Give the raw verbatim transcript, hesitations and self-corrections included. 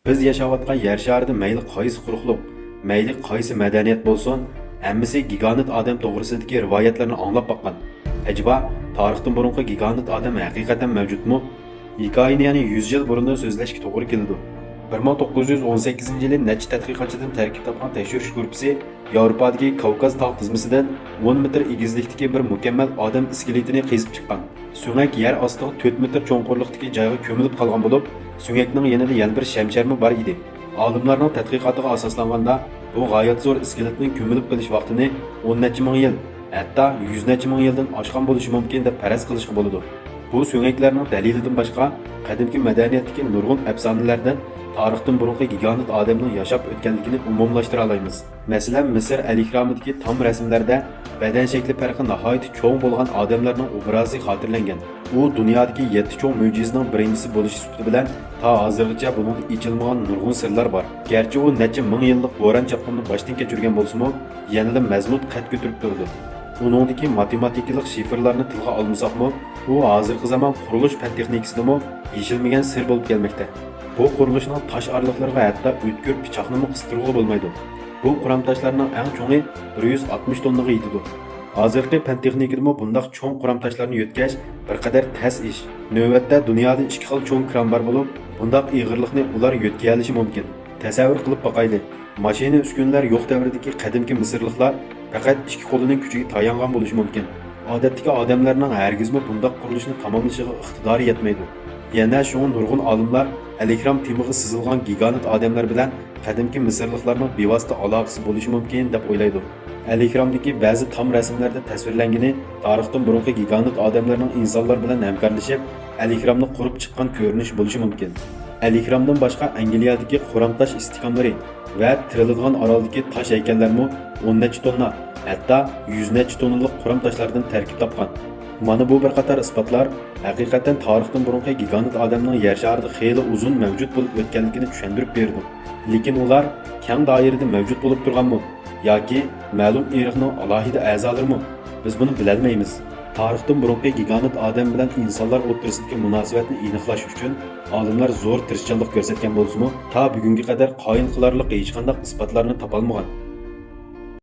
بىز ياشاۋاتقان يەر شارىدا مەيلى قايسى قۇرۇقلۇق، مەيلى قايسى مەدەنىيەت بولسۇن، ھەممىسى گىگانت ئادەم توغرىسىدىكى رىۋايەتلەرنى ئاڭلاپ باققان. ئەجەبا، تارىختىن بۇرۇنقى گىگانت ئادەم ھەقىقەتەن مەۋجۇتمۇ؟ ھېكايىنى يەنە يۈز يىل بۇرۇندىن سۆزلەشكە توغرا كېلىدۇ. بىر مىڭ توققۇز يۈز ئون سەككىزىنچى يىلى نەچچە تەتقىقاتچىدىن تەركىب تاپقان تەكشۈرۈش گۇرۇپپىسى ياۋروپادىكى كاۋكاز تاغ تىزمىسىدىن ئون مېتىر ئېگىزلىكتىكى بىر مۇكەممەل ئادەم ئىسكىلېتىنى قېزىپ چىققان. سۆڭەك يەر ئاستىغا تۆت مېتىر چوڭقۇرلۇقتىكى جايغا كۆمۈلۈپ قالغان بولۇپ، سۆڭەكنىڭ يېنىدا يەنە بىر شەمشەرمۇ بار ئىدى. ئالىملارنىڭ تەتقىقاتىغا ئاساسلانغاندا، بۇ غايەت زور ئىسكىلېتنىڭ كۆمۈلۈپ قېلىش ۋاقتىنى ئون نەچچە مىڭ يىل، ھەتتا يۈز نەچچە مىڭ يىلدىن ئاشقان بولۇشى مۇمكىن دەپ پەرەز قىلىشقا بولىدۇ. بۇ سۆڭەكلەرنىڭ دەلىلىدىن باشقا، قەدىمكى مەدەنىيەتتىكى نۇرغۇن ئەپسانىلەردىن تارىختىن بۇرۇنقى گىگانت ئادەمنىڭ ياشاپ ئۆتكەنلىكىنى ئومۇملاشتۇرالايمىز. مەسىلەن، مىسىر ئەلھىرامىدىكى تام رەسىملەردە بەدەن شەكلى پەرقى ناھايىتى چوڭ بولغان ئادەملەرنىڭ ئوبرازى خاتىرىلەنگەن. ئۇ دۇنيادىكى يەتتە چوڭ مۆجىزىنىڭ بىرىنچىسى بولۇشى سۈپىتى بىلەن تا ھازىرغىچە بۇنىڭدىن ئېچىلمىغان نۇرغۇن سىرلار بار. گەرچە ئۇ نەچچە مىڭ يىللىق بوران چاپقۇننى باشتىن كەچۈرگەن بولسىمۇ، يەنىلا مەزمۇت قەد كۆتۈرۈپ تۇرىدۇ. ئۇنىڭدىكى ماتېماتىكىلىق شىفىرلارنى تىلغا ئالمىساقمۇ، ئۇ ھازىرقى زامان قۇرۇلۇش پەن تېخنىكىسىدىمۇ يېشىلمىگەن سىر بولۇپ كەلمەكتە. بۇ قۇرۇلۇشنىڭ تاش ئارىلىقلىرىغا ھەتتا ئۆتكۈر پىچاقنىمۇ قىستۇرغىلى بولمايدۇ. بۇ قۇرام تاشلارنىڭ ئەڭ چوڭى بىر يۈز ئاتمىش توننىغا يېتىدۇ. ھازىرقى پەن تېخنىكىدىمۇ بۇنداق چوڭ قۇرام تاشلارنى يۆتكەش بىر قەدەر تەس ئىش. نۆۋەتتە دۇنيادا ئىككى خىل چوڭ كران بار بولۇپ، بۇنداق ئېغىرلىقنى ئۇلار يۆتكىيەلىشى مۇمكىن. تەسەۋۋۇر قىلىپ باقايلى، ماشىنا ئۈسكۈنىلەر يوق دەۋردىكى قەدىمكى مىسىرلىقلار پەقەت ئىككى قولىنىڭ كۈچىگە تايانغان بولۇشى مۇمكىن. ئادەتتىكى ئادەملەرنىڭ ھەرگىزمۇ بۇنداق قۇرۇلۇشنى تاماملىشىغا ئىقتىدارى يەتمەيدۇ. يەنە شۇڭا نۇرغۇن ئالىملار ئەلھىرام تېمىغا سىزىلغان گىگانت ئادەملەر بىلەن قەدىمكى مىسىرلىقلارنىڭ بىۋاسىتە ئالاقىسى بولۇشى مۇمكىن دەپ ئويلايدۇ. ئەلھىرامدىكى بەزى تام رەسىملەردە تەسۋىرلەنگىنى تارىختىن بۇرۇنقى گىگانت ئادەملەرنىڭ ئىنسانلار بىلەن ھەمكارلىشىپ، ئەلھىرامنى قۇرۇپ چىققان كۆرۈنۈش بولۇشى مۇمكىن. ئەلھىرامدىن باشقا، ئەنگلىيەدىكى قۇرام تاش ئىستىھكاملىرى ۋە تىرىلىدىغان ئارالدىكى تاش ھەيكەللەرمۇ ئون نەچچە توننا، ھەتتا يۈز نەچچە توننىلىق قۇرام تاشلاردىن تەركىب تاپقان. مانا بۇ بىر قاتار ئىسپاتلار ھەقىقەتەن تارىختىن بۇرۇنقى گىگانت ئادەمنىڭ يەر شارىدا خېلى ئۇزۇن مەۋجۇت بولۇپ ئۆتكەنلىكىنى چۈشەندۈرۈپ بېرىدۇ. لېكىن ئۇلار كەڭ دائىرىدە مەۋجۇت بولۇپ تۇرغانمۇ ياكى مەلۇم ئىرقنىڭ ئالاھىدە ئەزالىرىمۇ؟ بىز بۇنى بىلەلمەيمىز. تارىختىن بۇرۇنقى گىگانت ئادەم بىلەن ئىنسانلار ئوتتۇرىسىدىكى مۇناسىۋەتنى ئېنىقلاش ئۈچۈن ئالىملار زور تىرىشچانلىق كۆرسەتكەن بولسىمۇ، تا بۈگۈنگە قەدەر قايىل قىلارلىق ھېچقانداق ئىسپاتلارنى تاپالمىغان.